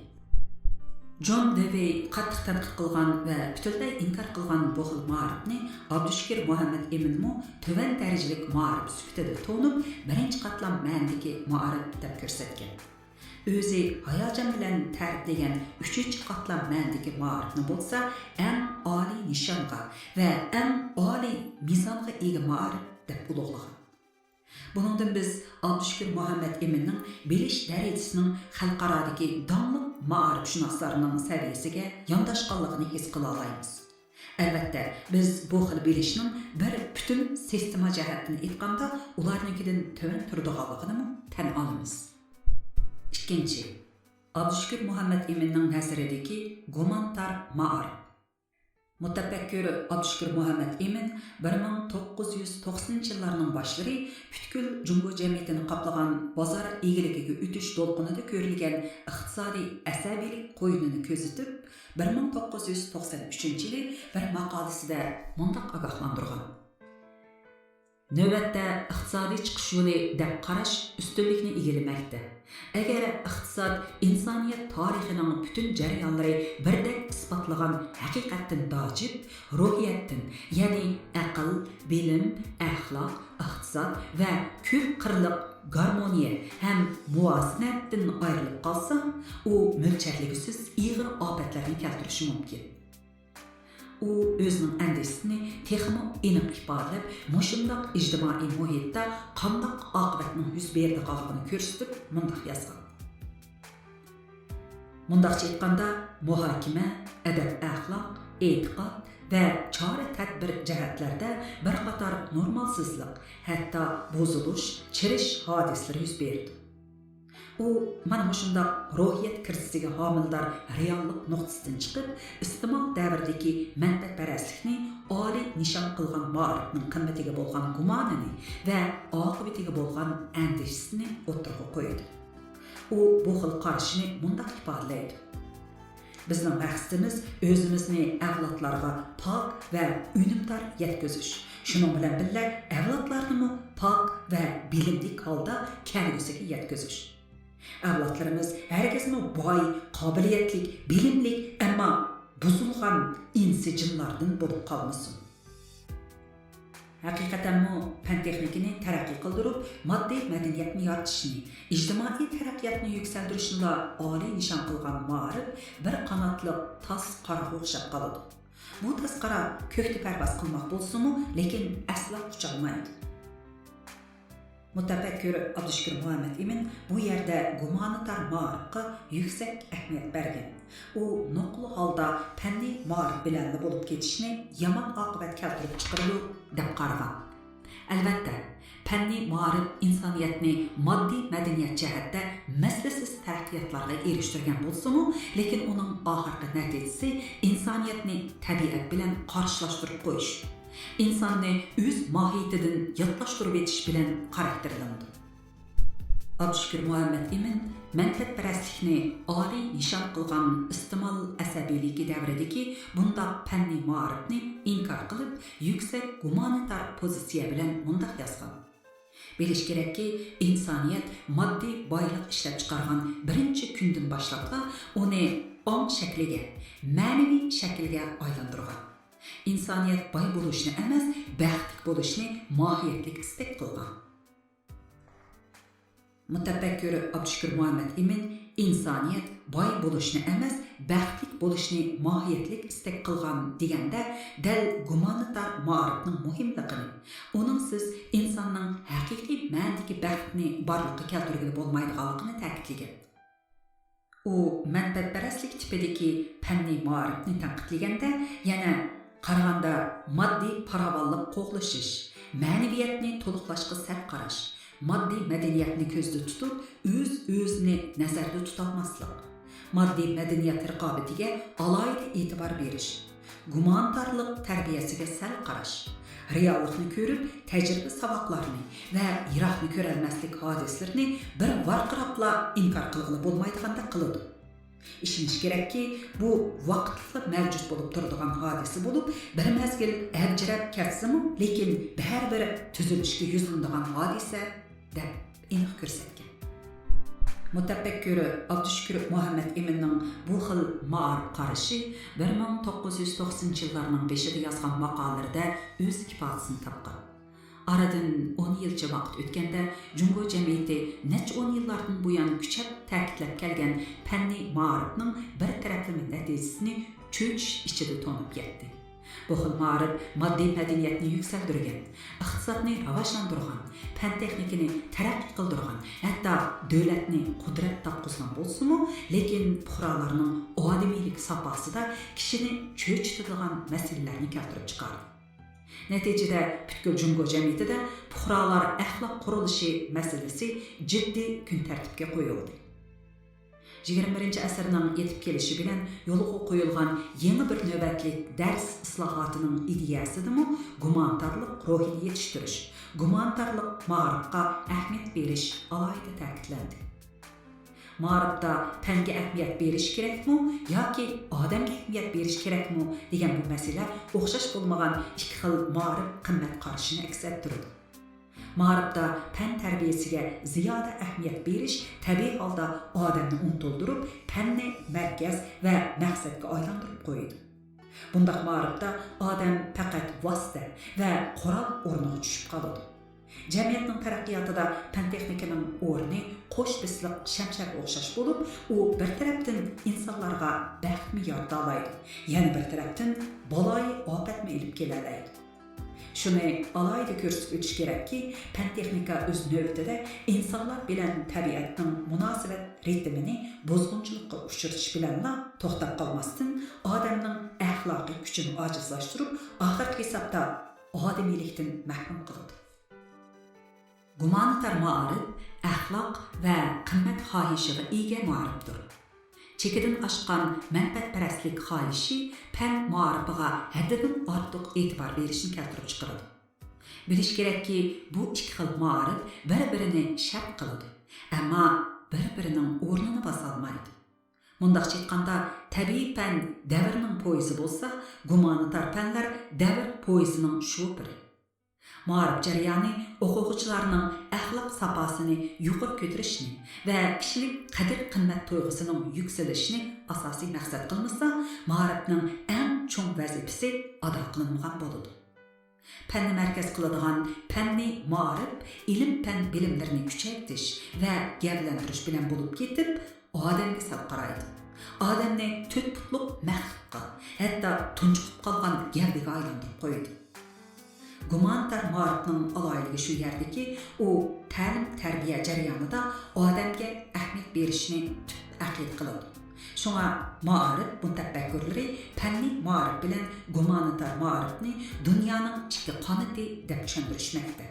جون دېۋېي قاتتىق تەنقىد قىلغان ۋە پۈتۈنلەي ئىنكار قىلغان بۇ خىل مائارىپنى ئابدۇشۈكۈر مۇھەممەد ئىمىنمۇ تۆۋەن دەرىجىلىك مائارىپ سۈپىتىدە تونۇپ، بىرىنچى قاتلام مەنىدىكى مائارىپ دەپ كۆرسەتكەن. ئۆزى ھاياجان بىلەن تەرىپلىگەن ئۈچىنچى قاتلام مەنىدىكى مائارىپنى بولسا ئەڭ ئالىي نىشانغا ۋە ئەڭ ئالىي مىزانغا ئىگە مائارىپ دەپ ئۇلۇغلىغان. بۇنىڭدىن بىز ئابدۇشۈكۈر مۇھەممەد ئىمىننىڭ بىلىش دەرىجىسىنىڭ خەلقئارادىكى داڭلىق مائارىپشۇناسلارنىڭ سەۋىيەسىگە يانداشقانلىقىنى ھېس قىلالايمىز. ئەلۋەتتە، بىز بۇ خىل بىلىشنىڭ بىر پۈتۈن سىستېما جەھەتتىن ئېيتقاندا ئۇلارنىڭكىدىن تۆۋەن تۇرىدىغانلىقىنىمۇ تەن ئالىمىز. ئىككىنچى، ئابدۇشۈكۈر مۇھەممەد ئىمىننىڭ نەزىرىدىكى گۇمانتار مائارىپ. مۇتەپەككۇر ئابدۇشۈكۈر مۇھەممەد ئىمىن بىر مىڭ توققۇز يۈز توقسىنىنچى يىللارنىڭ باشلىرى پۈتكۈل جۇڭگو جەمئىيىتىنى قاپلىغان بازار ئىگىلىكىگە ئۆتۈش دولقۇنىدا كۆرۈلگەن ئىقتىسادىي ئەسەبىيلىك قويۇنىنى كۆزىتىپ، بىر مىڭ توققۇز يۈز توقسەن ئۈچىنچى يىلى بىر ماقالىسىدە مۇنداق ئاگاھلاندۇرغان: نۆۋەتتە ئىقتىسادىي چىقىش يولى دەپ قاراش ئۈستۈنلۈكنى ئىگىلىمەكتە. ئەگەر ئىقتىساد ئىنسانىيەت تارىخىنىڭ پۈتۈن جەريانلىرى بىردەك ئىسپاتلىغان ھەقىقەتتىن داجىپ، روھىيەتتىن، يەنى ئەقىل، بىلىم، ئەخلاق، ئىقتىساد ۋە كۆپ قىرلىق گارمونىيە ھەم مۇۋازىنەتتىن ئايرىلىپ قالسا، ئۇ مۆلچەرلىگۈسىز ئېغىر ئاپەتلەرنى كەلتۈرۈشى مۇمكىن. ئۇ ئۆزىنىڭ ئەندىشىسىنى تېخىمۇ ئېنىق ئىپادىلەپ، مۇشۇنداق ئىجتىمائىي مۇھىتتا قانداق ئاقىۋەتنىڭ يۈز بېرىدىغانلىقىنى كۆرسىتىپ مۇنداق يازغان. مۇنداقچە ئېيتقاندا، مۇھاكىمە، ئەدەپ-ئەخلاق، ئېتىقاد ۋە چارە-تەدبىر جەھەتلەردە بىر قاتار نورمالسىزلىق، ھەتتا بۇزۇلۇش، چىرىش ھادىسىلىرى يۈز بېرىدۇ. ئۇ مانا مۇشۇنداق روھىيەت كىرىزىسىگە ھامىلىدار رېئاللىق نۇقتىسىدىن چىقىپ، ئىستېمال دەۋرىدىكى مەنپەئەتپەرەسلىكنى ئالىي نىشان قىلغان مائارىپنىڭ قىممىتىگە بولغان گۇمانىنى ۋە ئاقىۋىتىگە بولغان ئەندىشىسىنى ئوتتۇرىغا قويىدۇ. ئۇ بۇ خىل قارىشىنى مۇنداق ئىپادىلەيدۇ: بىزنىڭ مەقسىتىمىز ئۆزىمىزنى ئەۋلادلارغا پاك ۋە ئۈنۈمدار يەتكۈزۈش، شۇنىڭ بىلەن بىللە، ئەۋلادلارنىمۇ پاك ۋە بىلىملىك ھالدا كەلگۈسىگە يەتكۈزۈش. ئەۋلادلىرىمىز ھەرگىزمۇ باي، قابىلىيەتلىك، بىلىملىك، ئەمما بۇزۇلغان ئىنسى جىنلاردىن بولۇپ قالمىسۇن. ھەقىقەتەنمۇ پەن-تېخنىكىنى تەرەققىي قىلدۇرۇپ، ماددىي مەدەنىيەتنى يارىتىشنى، ئىجتىمائىي تەرەققىياتنى يۈكسەلدۈرۈشنىلا ئالىي نىشان قىلغان مائارىپ بىر قاناتلىق تاس قاراغا ئوخشاپ قالىدۇ. بۇ تاس قارا كۆكتە پەرۋاز قىلماق بولسىمۇ، لېكىن ئەسلا ئۇچالمايدۇ. مۇتەپەككۇر ئابدۇشۈكۈر مۇھەممەتئىمىن بۇ يەردە گۇمانىتار مائارىپقا يۈكسەك ئەھمىيەت بەرگەن. ئۇ نۇقتىلىق ھالدا پەننىي مائارىپ بىلەنلا بولۇپ كېتىشنى يامان ئاقىۋەت كەلتۈرۈپ چىقىرىدۇ، دەپ قارىغان. ئەلۋەتتە، پەننىي مائارىپ ئىنسانىيەتنى ماددىي مەدەنىيەت جەھەتتە مەسلىسىز تەرەققىياتلارغا ئېرىشتۈرگەن بولسىمۇ، لېكىن ئۇنىڭ ئاخىرقى نەتىجىسى ئىنسانىيەتنى تەبىئەت بىلەن قارشىلاشتۇرۇپ قويۇش، ئىنساننى ئۆز ماھىيىتىدىن ياتلاشتۇرۇۋېتىش بىلەن خاراكتېرلىنىدۇ. ئابدۇشۈكۈر مۇھەممەتئىمىن مەنپەئەتپەرەسلىكنى ئالىي نىشان قىلغان ئىستېمال ئەسەبىيلىكى دەۋرىدىكى بۇنداق پەننىي مائارىپنى ئىنكار قىلىپ، يۈكسەك گۇمانىتار پوزىتسىيە بىلەن مۇنداق يازغان: بىلىش كېرەككى، ئىنسانىيەت ماددىي بايلىق ئىشلەپچىقارغان بىرىنچى كۈندىن باشلاپلا ئۇنى ئاڭ شەكلىگە، مەنىۋى شەكىلگە ئايلاندۇرغان. ئىنسانىيەت باي بولۇشنى ئەمەس، بەختلىك بولۇشنى ماھىيەتلىك ئىستەك قىلغان. مۇتەپەككۇر ئابدۇشۈكۈر مۇھەممەتئىمىن ئىنسانىيەت باي بولۇشنى ئەمەس، بەختلىك بولۇشنى ماھىيەتلىك ئىستەك قىلغان دېگەندە، دەل گۇمانىتار مائارىپنىڭ مۇھىملىقىنى، ئۇنىڭسىز ئىنساننىڭ ھەقىقىي مەنىدىكى بەختنى بارلىققا كەلتۈرگىلى بولمايدىغانلىقىنى تەكىتلىگەن. ئۇ مەنپەئەتپەرەسلىك تىپىدىكى پەننىي مائارىپنى تەنقىدلىگەندە، يەنە قارىغاندا ماددىي پاراۋانلىق قوغلىشىش، مەنىۋىيەتنى تولۇقلاشقا سەل قاراش، ماددىي مەدەنىيەتنى كۆزدە تۇتۇپ، ئۆز-ئۆزىنى نەزەردە تۇتالماسلىق، ماددىي مەدەنىيەت رىقابىتىگە ئالاھىدە ئېتىبار بېرىش، گۇمانىتارلىق تەربىيەسىگە سەل قاراش، رېئاللىقنى كۆرۈپ، تەجرىبە ساۋاقلارنى ۋە يىراقنى كۆرەلمەسلىك ھادىسىلىرىنى بىر ۋارقىراپلا ئىنكار قىلغىلى بولمايدىغاندەك قىلىدۇ. ئىشىنىش كېرەككى، بۇ ۋاقىتلىقلا مەۋجۇت بولۇپ تۇرىدىغان ھادىسە بولۇپ، بىر مەزگىل ئەۋجىرەپ كەتسىمۇ، لېكىن بەرىبىر تۈزۈلۈشكە يۈزلىنىدىغان ھادىسە، دەپ ئېنىق كۆرسەتكەن. مۇتەپەككۇر ئابدۇشۈكۈر مۇھەممەتئىمىننىڭ بۇ خىل مائارىپ قارىشى بىر مىڭ توققۇز يۈز توقسىنىنچى يىللارنىڭ بېشىدا يازغان ماقالىلىرىدە ئۆز ئىپادىسىنى تاپقان. ئارىدىن ئون يىلچە ۋاقىت ئۆتكەندە، جۇڭگو جەمئىيىتى نەچچە ئون يىللاردىن بۇيان كۈچەپ تەكىتلەپ كەلگەن پەننىي مائارىپنىڭ بىر تەرەپلىمە نەتىجىسىنى چۆچۈش ئىچىدە تونۇپ يەتتى. بۇ خىل مائارىپ ماددىي مەدەنىيەتنى يۈكسەلدۈرگەن، ئىقتىسادنى راۋاجلاندۇرغان، پەن-تېخنىكىنى تەرەققىي قىلدۇرغان، ھەتتا دۆلەتنى قۇدرەت تاپقۇزغان بولسىمۇ، لېكىن پۇقرالارنىڭ ئادىمىيلىك ساپاسىدا كىشىنى چۆچۈتىدىغان مەسىلىلەرنى كەلتۈرۈپ چىقاردى. نەتىجىدە، پۈتكۈل جۇڭگو جەمئىيىتىدە پۇقرالار ئەخلاق قۇرۇلۇشى مەسىلىسى جىددىي كۈن تەرتىپكە قويۇلدى. يىگىرمە بىرىنچى ئەسىرنىڭ يېتىپ كېلىشى بىلەن يولغا قويۇلغان يېڭى بىر نۆۋەتلىك دەرس ئىسلاھاتىنىڭ ئىدىيەسىدىمۇ گۇمانىتارلىق روھىنى يېتىشتۈرۈش، گۇمانىتارلىق مائارىپقا ئەھمىيەت بېرىش ئالاھىدە تەكىتلەندى. مائارىپتا پەنگە ئەھمىيەت بېرىش كېرەكمۇ ياكى ئادەمگە ئەھمىيەت بېرىش كېرەكمۇ دېگەن بۇ مەسىلە ئوخشاش بولمىغان ئىككى خىل مائارىپ قىممەت قارىشىنى ئەكس ئەتتۈرىدۇ. مائارىپتا پەن تەربىيەسىگە زىيادە ئەھمىيەت بېرىش تەبىئىي ھالدا ئادەمنى ئۇنتۇلدۇرۇپ، پەننى مەركەز ۋە مەقسەتكە ئايلاندۇرۇپ قويىدۇ. بۇنداق مائارىپتا ئادەم پەقەت ۋاسىتە ۋە قورال ئورنىغا چۈشۈپ قالىدۇ. جەمئىيەتنىڭ تەرەققىياتىدا پەن-تېخنىكىنىڭ ئورنى قوش بىسلىق شەمشەرگە ئوخشاش بولۇپ، ئۇ بىر تەرەپتىن ئىنسانلارغا بەختمۇ يارىتالايدۇ، يەنە بىر تەرەپتىن بالايىئاپەتمۇ ئېلىپ كېلەلەيدۇ. شۇنى ئالاھىدە كۆرسىتىپ ئۆتۈش كېرەككى، پەن-تېخنىكا ئۆز نۆۋىتىدە ئىنسانلار بىلەن تەبىئەتنىڭ مۇناسىۋەت رىتىمىنى بۇزغۇنچىلىققا ئۇچرىتىش بىلەنلا توختاپ قالماستىن، ئادەمنىڭ ئەخلاقىي كۈچىنى ئاجىزلاشتۇرۇپ، ئاخىرقى ھېسابتا ئادىمىيلىكتىن مەھرۇم قىلىدۇ. گۇمانىتار مائارىپ ئەخلاق ۋە قىممەت خاھىشىغا ئىگە مائارىپتۇر. چېكىدىن ئاشقان مەنپەئەتپەرەسلىك خاھىشى پەن مائارىپىغا ھەددىدىن ئارتۇق ئېتىبار بېرىشنى كەلتۈرۈپ چىقىرىدۇ. بىلىش كېرەككى، بۇ ئىككى خىل مائارىپ بىر-بىرىنى شەرت قىلىدۇ، ئەمما بىر-بىرىنىڭ ئورنىنى باسالمايدۇ. مۇنداقچە ئېيتقاندا، تەبىئىي پەن دەۋرنىڭ پويىزى بولسا، گۇمانىتار پەنلەر دەۋر پويىزىنىڭ شوپۇرى. مائارىپ جەريانى ئوقۇغۇچىلارنىڭ ئەخلاق ساپاسىنى يۇقىرى كۆتۈرۈشنى ۋە كىشىلىك قەدىر-قىممەت تۇيغۇسىنىڭ يۈكسىلىشىنى ئاساسىي مەقسەت قىلمىسا، مائارىپنىڭ ئەڭ چوڭ ۋەزىپىسى ئادا قىلىنمىغان بولىدۇ. پەننى مەركەز قىلىدىغان پەننىي مائارىپ ئىلىم-پەن بىلىملىرىنى كۈچەيتىش ۋە گەۋدىلەندۈرۈش بىلەن بولۇپ كېتىپ، ئادەمگە سەل قارايدۇ. ئادەمنى تۆت پۇتلۇق مەخلۇققا، ھەتتا تۇنجۇقۇپ قالغان گەۋدىگە ئايلاندۇرۇپ قويىدۇ. گۇمانىتار مائارىپنىڭ ئالاھىدىلىكى شۇ يەردىكى، ئۇ تەلىم-تەربىيە جەريانىدا ئادەمگە ئەھمىيەت بېرىشنى تۈپ ئەقىدە قىلىدۇ. شۇڭا مائارىپ مۇتەپەككۇرلىرى پەننىي مائارىپ بىلەن گۇمانىتار مائارىپنى دۇنيانىڭ ئىككى قانىتى دەپ چۈشەندۈرۈشمەكتە.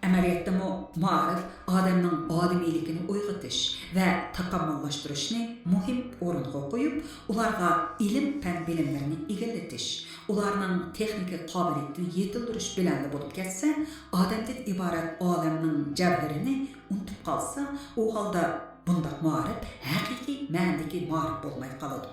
ئەمەلىيەتتىمۇ مائارىپ ئادەمنىڭ ئادىمىيلىكىنى ئويغىتىش ۋە تاكامۇللاشتۇرۇشنى مۇھىم ئورۇنغا قويۇپ، ئۇلارغا ئىلىم-پەن بىلىملىرىنى ئىگىلىتىش، ئۇلارنىڭ تېخنىكا قابىلىيىتىنى يېتىلدۈرۈش بىلەنلا بولۇپ كەتسە، ئادەمدىن ئىبارەت ئالەمنىڭ جەۋھىرىنى ئۇنتۇپ قالسا، ئۇ ھالدا بۇنداق مائارىپ ھەقىقىي مەنىدىكى مائارىپ بولماي قالىدۇ.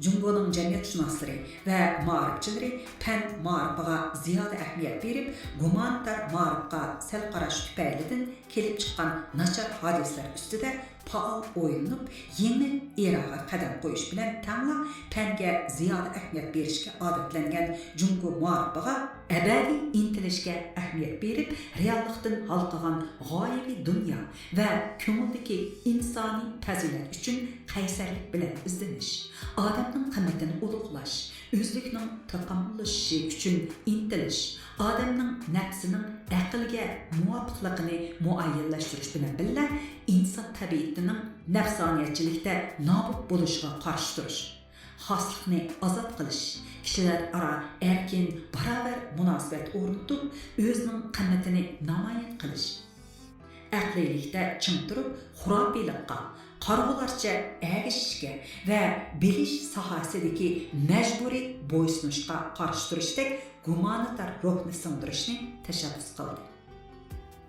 جۇڭگونىڭ جەمئىيەتشۇناسلىرى ۋە مائارىپچىلىرى پەن مائارىپىغا زىيادە ئەھمىيەت بېرىپ، گۇمانىتار مائارىپقا سەل قاراش تۈپەيلىدىن كېلىپ چىققان ناچار ھادىسىلەر ئۈستىدە پائال ئويلىنىپ، يېڭى ئېراغا قەدەم قويۇش بىلەن تەڭلا پەنگە زىيادە ئەھمىيەت بېرىشكە ئادەتلەنگەن جۇڭگو مائارىپىغا ئەبەدىي ئىنتىلىشكە ئەھمىيەت بېرىپ، رېئاللىقتىن ھالقىغان غايىۋى دۇنيا ۋە كۆڭۈلدىكى ئىنسانىي پەزىلەت ئۈچۈن قەيسەرلىك بىلەن ئىزدىنىش، ئادەمنىڭ قىممىتىنى ئۇلۇغلاش، ئۆزلۈكنىڭ تاكامۇللىشىشى ئۈچۈن ئىنتىلىش، ئادەمنىڭ نەپسىنىڭ ئەقىلگە مۇۋاپىقلىقىنى مۇئەييەنلەشتۈرۈش بىلەن بىللە، ئىنسان تەبىئىتىنىڭ نەپسانىيەتچىلىكتە نابۇت بولۇشىغا قارشى تۇرۇش، خاسلىقنى ئازاد قىلىش، كىشىلەر ئارا ئەركىن، باراۋەر مۇناسىۋەت ئورنىتىپ، ئۆزىنىڭ قىممىتىنى نامايان قىلىش، ئەقلىيلىكتە چىڭ تۇرۇپ، خۇراپىيلىققا، قارىغۇلارچە ئەگىشىشكە ۋە بىلىش ساھەسىدىكى مەجبۇرىي بويسۇنۇشقا قارشى تۇرۇشتەك گۇمانىتار روھنى سىڭدۈرۈشنى تەشەببۇس قىلدى.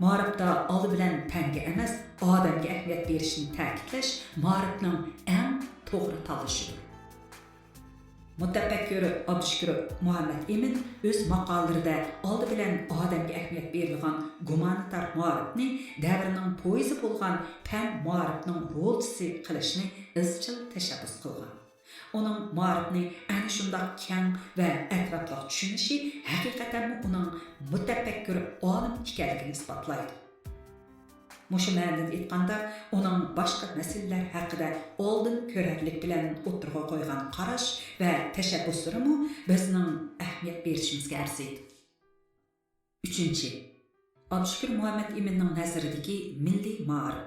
مائارىپتا ئالدى بىلەن پەنگە ئەمەس، ئادەمگە ئەھمىيەت بېرىشنى تەكىتلەش مائارىپنىڭ ئەڭ توغرا تاللىشىدۇر. مۇتەپەككۇر ئابدۇشۈكۈر مۇھەممەت ئىمىن ئۆز ماقالىلىرىدە ئالدى بىلەن ئادەمگە ئەھمىيەت بېرىدىغان گۇمانىتار مائارىپنى دەۋرنىڭ پويىزى بولغان پەن مائارىپنىڭ رولچىسى قىلىشنى ئىزچىل تەشەببۇس قىلغان. ئۇنىڭ مائارىپنى ئەنە شۇنداق كەڭ ۋە ئەتراپلىق چۈشىنىشى ھەقىقەتەنمۇ ئۇنىڭ مۇتەپەككۇر ئالىم ئىكەنلىكىنى ئىسپاتلايدۇ. مۇشۇ مەنىدىن ئېيتقاندا، ئۇنىڭ باشقا مەسىلىلەر ھەققىدە ئالدىن كۆرەرلىك بىلەن ئوتتۇرىغا قويغان قاراش ۋە تەشەببۇسلىرىمۇ بىزنىڭ ئەھمىيەت بېرىشىمىزگە ئەرزىيدۇ. ئۈچىنچى، ئابدۇشۈكۈر مۇھەممەت ئىمىننىڭ نەزىرىدىكى مىللىي مائارىپ.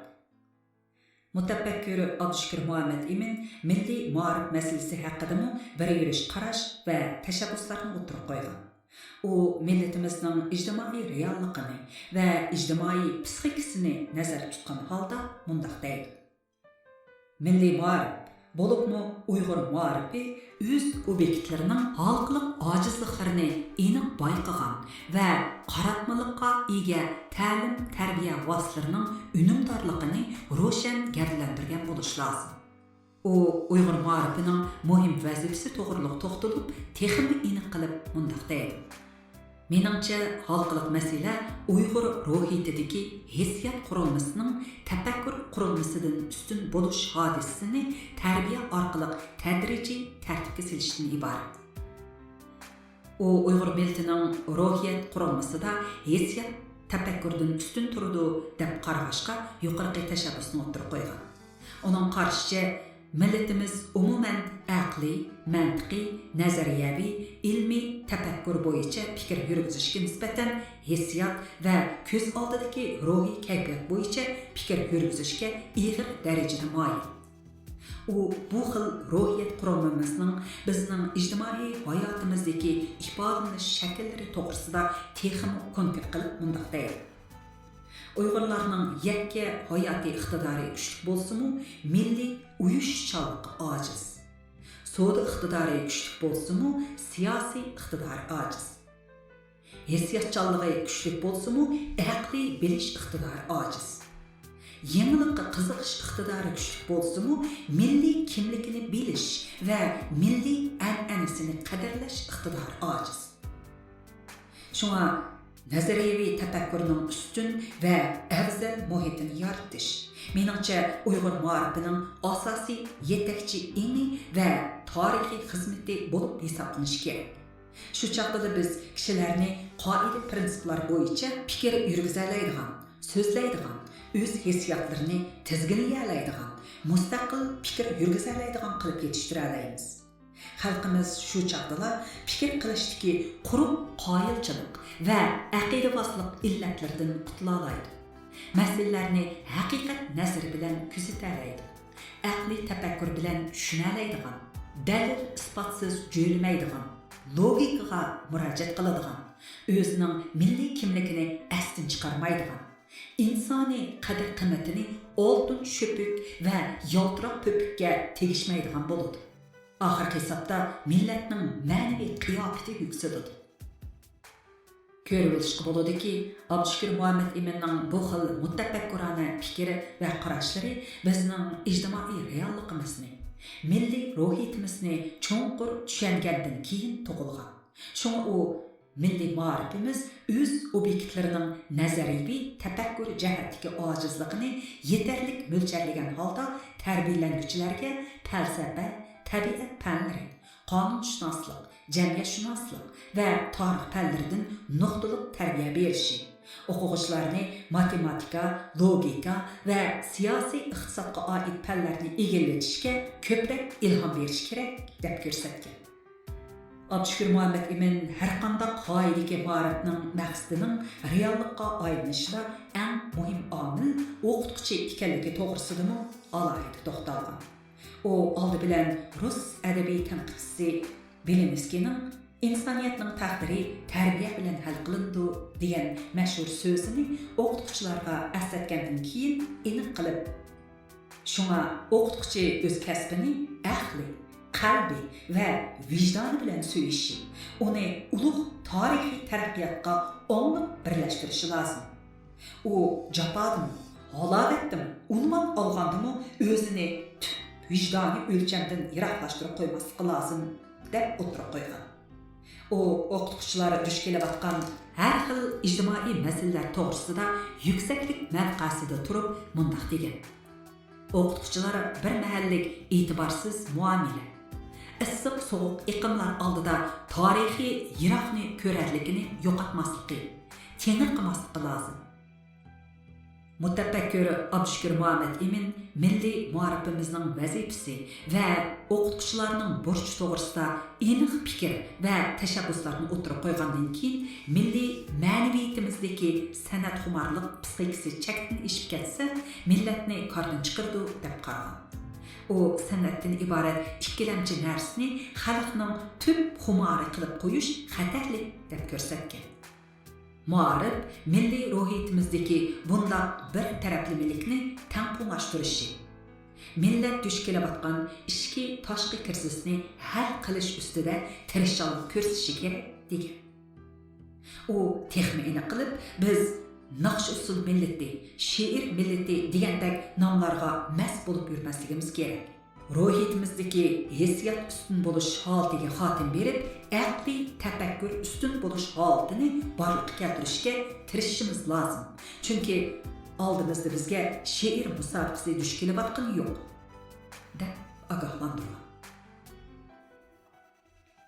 مۇتەپەككۇر ئابدۇشۈكۈر مۇھەممەت ئىمىن مىللىي مائارىپ مەسىلىسى ھەققىدىمۇ بىر يۈرۈش قاراش ۋە تەشەببۇسلارنى ئوتتۇرىغا قويغان. ئۇ مىللىتىمىزنىڭ ئىجتىمائىي رېئاللىقىنى ۋە ئىجتىمائىي پسىخىكىسىنى نەزەردە تۇتقان ھالدا مۇنداق دەيدۇ: مىللىي مائارىپ، بولۇپمۇ ئۇيغۇر مائارىپى ئۆز ئوبيېكتلىرىنىڭ ھالقىلىق ئاجىزلىقلىرىنى ئېنىق بايقىغان ۋە قاراتمىلىققا ئىگە تەلىم-تەربىيە ۋاسىتىلىرىنىڭ ئۈنۈمدارلىقىنى روشەن گەۋدىلەندۈرگەن بولۇشى لازىم. ئۇ ئۇيغۇر مائارىپىنىڭ مۇھىم ۋەزىپىسى توغرۇلۇق توختىلىپ، تېخىمۇ ئېنىق قىلىپ مۇنداق دەيدۇ: مېنىڭچە، ھالقىلىق مەسىلە ئۇيغۇر روھىيىتىدىكى ھېسسىيات قۇرۇلمىسىنىڭ تەپەككۇر قۇرۇلمىسىدىن ئۈستۈن بولۇش ھادىسىسىنى تەربىيە ئارقىلىق تەدرىجىي تەرتىپكە سېلىشتىن ئىبارەت. ئۇ ئۇيغۇر مىللىتىنىڭ روھىيەت قۇرۇلمىسىدا ھېسسىيات تەپەككۇردىن ئۈستۈن تۇرىدۇ، دەپ قارىغاچقا، يۇقىرىقى تەشەببۇسنى ئوتتۇرىغا قويغان. ئۇنىڭ قارىشىچە، مىللىتىمىز ئومۇمەن ئەقلىي، مەنتىقىي، نەزەرىيەۋى، ئىلمىي تەپەككۇر بويىچە پىكىر يۈرگۈزۈشكە نىسبەتەن ھېسسىيات ۋە كۆز ئالدىدىكى روھىي كەيپىيات بويىچە پىكىر يۈرگۈزۈشكە ئىغىر دەرىجىدە مايىل. ئۇ بۇ خىل روھىيەت قۇرۇلمىمىزنىڭ بىزنىڭ ئىجتىمائىي ھاياتىمىزدىكى ئىپادىلىنىش شەكىللىرى توغرىسىدا تېخىمۇ كونكرېت قىلىپ مۇنداق دەيدۇ: ئۇيغۇرلارنىڭ يەككە ھاياتىي ئىقتىدارى كۈچلۈك بولسىمۇ، مىللىي ئۇيۇشۇشچانلىقى ئاجىز. سودا ئىقتىدارى كۈچلۈك بولسىمۇ، سىياسىي ئىقتىدارى ئاجىز. ھېسسىياتچانلىقى كۈچلۈك بولسىمۇ، ئەقلىي بىلىش ئىقتىدارى ئاجىز. يېڭىلىققا قىزىقىش ئىقتىدارى كۈچلۈك بولسىمۇ، مىللىي كىملىكىنى بىلىش ۋە مىللىي ئەنئەنىسىنى قەدىرلەش ئىقتىدارى ئاجىز. شۇڭا نەزەرىيەۋى تەپەككۇرنىڭ ئۈستۈن ۋە ئەۋزەل مۇھىتىنى يارىتىش، مېنىڭچە، ئۇيغۇر مائارىپىنىڭ ئاساسىي يېتەكچى ئېڭى ۋە تارىخىي خىزمىتى بولۇپ ھېسابلىنىشى كېرەك. شۇ چاغدىلا بىز كىشىلەرنى قائىدە-پىرىنسىپلار بويىچە پىكىر يۈرگۈزەلەيدىغان، سۆزلەيدىغان، ئۆز ھېسسىياتلىرىنى تىزگىنلىيەلەيدىغان، مۇستەقىل پىكىر يۈرگۈزەلەيدىغان قىلىپ يېتىشتۈرەلەيمىز. خەلقىمىز شۇ چاغدىلا پىكىر قىلىشتىكى قۇرۇق قايىلچىلىق ۋە ئەقىدىۋازلىق ئىللەتلىرىدىن قۇتۇلالايدۇ. مەسىلىلەرنى ھەقىقەت نەزىرى بىلەن كۆزىتەلەيدۇ. ئەقلىي تەپەككۇر بىلەن چۈشىنەلەيدىغان، دەلىل-ئىسپاتسىز جۆيلىمەيدىغان، لوگىكىغا مۇراجىئەت قىلىدىغان، ئۆزىنىڭ مىللىي كىملىكىنى ئەستىن چىقارمايدىغان، ئىنسانىي قەدىر-قىممىتىنى ئالتۇن شۆپۈك ۋە يالتىراق پۆپۈككە تېگىشمەيدىغان بولىدۇ. ئاخىرقى ھېسابتا مىللەتنىڭ مەنىۋى قىياپىتى يۈكسىلىدۇ. كۆرۈۋېلىشقا بولىدۇكى، ئابدۇشۈكۈر مۇھەممەت ئىمىننىڭ بۇ خىل مۇتەپەككۇرانە پىكرى ۋە قاراشلىرى بىزنىڭ ئىجتىمائىي رېئاللىقىمىزنى، مىللىي روھىيىتىمىزنى چوڭقۇر چۈشەنگەندىن كېيىن تۇغۇلغان. شۇڭا ئۇ مىللىي مائارىپىمىز ئۆز ئوبيېكتلىرىنىڭ نەزەرىيىۋى تەپەككۇر جەھەتتىكى ئاجىزلىقىنى يېتەرلىك مۆلچەرلىگەن ھالدا تەربىيەلەنگۈچىلەرگە پەلسەپە، تەبىئەت پەنلىرى، قانۇنشۇناسلىق، جەمئىيەتشۇناسلىق ۋە تارىخ پەنلىرىدىن نۇقتىلىق تەربىيە بېرىشى، ئوقۇغۇچىلارنى ماتېماتىكا، لوگىكا ۋە سىياسىي ئىقتىسادقا ئائىت پەنلەرنى ئىگىلىتىشكە كۆپرەك ئىلھام بېرىشى كېرەك، دەپ كۆرسەتكەن. ئابدۇشۈكۈر مۇھەممەت ئىمىن ھەرقانداق غايىدىكى مائارىپنىڭ مەقسىتىنىڭ رېئاللىققا ئايلىنىشىدا ئەڭ مۇھىم ئامىل ئوقۇتقۇچى ئىكەنلىكى توغرىسىدىمۇ ئالاھىدە توختالغان. ئۇ ئالدى بىلەن رۇس ئەدەبىي تەنقىدچىسى بېلىنسكىينىڭ «ئىنسانىيەتنىڭ تەقدىرى تەربىيە بىلەن ھەل قىلىنىدۇ» دېگەن مەشھۇر سۆزىنى ئوقۇتقۇچىلارغا ئەسلەتكەندىن كېيىن ئېنىق قىلىپ، شۇڭا ئوقۇتقۇچى ئۆز كەسپىنى ئەقلى، قەلبى ۋە ۋىجدانى بىلەن سۆيۈشى، ئۇنى ئۇلۇغ تارىخىي تەرەققىياتقا ئاڭلىق بىرلەشتۈرۈشى لازىم. ئۇ جاپادىمۇ، ھالاۋەتتىمۇ ئۇنۋان ئالغاندىمۇ ئۆزىنى تۈپ ۋىجدانىي ئۆلچەمدىن يىراقلاشتۇرۇپ قويماسلىقى لازىم، دەپ ئوتتۇرىغا قويغان. ئۇ ئوقۇتقۇچىلار دۇچ كېلىۋاتقان ھەر خىل ئىجتىمائىي مەسىلىلەر توغرىسىدا يۈكسەكلىك مەۋقەسىدە تۇرۇپ مۇنداق دېگەن: ئوقۇتقۇچىلار بىر مەھەللىك ئېتىبارسىز مۇئامىلە، ئىسسىق-سوغۇق ئېقىملار ئالدىدا تارىخىي يىراقنى كۆرەرلىكىنى يوقاتماسلىقى، تېڭىرقىماسلىقى لازىم. مۇتەپەككۇر ئابدۇشۈكۈر مۇھەممەت ئىمىن مىللىي مائارىپىمىزنىڭ ۋەزىپىسى ۋە ئوقۇتقۇچىلارنىڭ بۇرچى توغرىسىدا ئېنىق پىكىر ۋە تەشەببۇسلارنى ئوتتۇرىغا قويغاندىن كېيىن، مىللىي مەنىۋىيىتىمىزدىكى سەنئەتخۇمارلىق پىسخىكىسى چەكتىن ئېشىپ كەتسە، مىللەتنى كاردىن چىقىرىدۇ، دەپ قارىغان. ئۇ سەنئەتتىن ئىبارەت ئىككىلەمچى نەرسىنى خەلقنىڭ تۈپ خۇمارى قىلىپ قويۇش خەتەرلىك، دەپ كۆرسەتكەن. مائارىپ مىللىي روھىيىتىمىزدىكى بۇنداق بىر تەرەپلىمىلىكنى تەڭپۇڭلاشتۇرۇشى، مىللەت دۇچ كېلىۋاتقان ئىچكى، تاشقى كىرىزىسنى ھەل قىلىش ئۈستىدە تىرىشچانلىق كۆرسىتىشى كېرەك، دېگەن. ئۇ تېخىمۇ ئېنىق قىلىپ، بىز ناخشا-ئۇسسۇل مىللىتى، شېئىر مىللىتى دېگەندەك ناملارغا مەست بولۇپ يۈرمەسلىكىمىز كېرەك. روھىيىتىمىزدىكى ھېسسىيات ئۈستۈن بولۇش ھالىتىگە خاتىمە بېرىپ، ئەقلىي تەپەككۇر ئۈستۈن بولۇش ھالىتىنى بارلىققا كەلتۈرۈشكە تىرىشىشىمىز لازىم. چۈنكى ئالدىمىزدا بىزگە شېئىر مۇسابىقىسى دۇچ كېلىۋاتقىنى يوق، دەپ ئاگاھلاندۇرغان.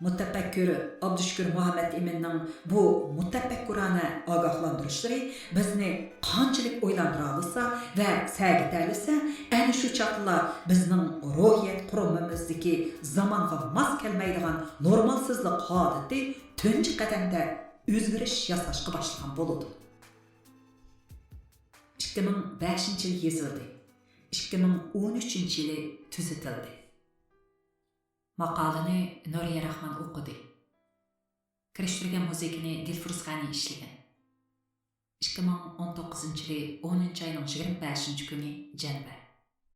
مۇتەپەككۇر ئابدۇشۈكۈر مۇھەممەتئىمىننىڭ بۇ مۇتەپەككۇرانە ئاگاھلاندۇرۇشلىرى بىزنى قانچىلىك ئويلاندۇرالىسا ۋە سەگىتەلىسە، ئەنە شۇ چاغدىلا بىزنىڭ روھىيەت قۇرۇمىمىزدىكى زامانغا ماس كەلمەيدىغان نورمالسىزلىق ھالىتى تۇنجى قەدەمدە ئۆزگىرىش ياساشقا باشلىغان بولىدۇ. ئىككى مىڭ بەشىنچى يىل يېزىلدى. ئىككى مىڭ ئون ئۈچىنچى يىلى تۈزىتىلدى. ماقالىنى نۇرىيە راخمان ئوقۇدى. كىرىشتۈرگەن مۇزىكىنى دىلفۇرۇز غەنى ئىشلىگەن. ئىككى مىڭ ئون توققۇزىنچى يىلى ئونىنچى ئاينىڭ يىگىرمە بەشىنچى كۈنى جەنبە.